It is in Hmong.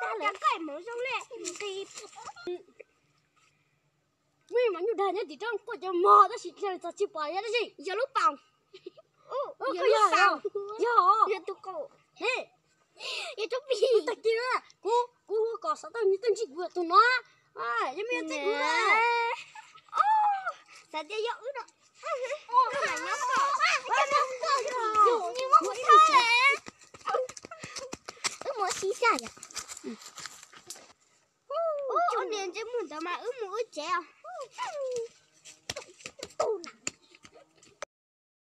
Tag lawm, koj mus zoo li nqis. Muaj ib mas nyuj dag nyob tim roob quaj cov mog tab sis dhia txog tsis pom yog dab tsi, yog lub paus. Yog lub paus, yog, yog tus qaum. Yog tub pis. Tag kis kuv, kuv hu kom xov tooj nws tuaj ntsib kuv tus no. Yog me yog txib kuv na. Xav tias yog wb no. Wb mus sib saj yom. Ub, niag ntsej muag ntawd mas wb mus wb tsev os.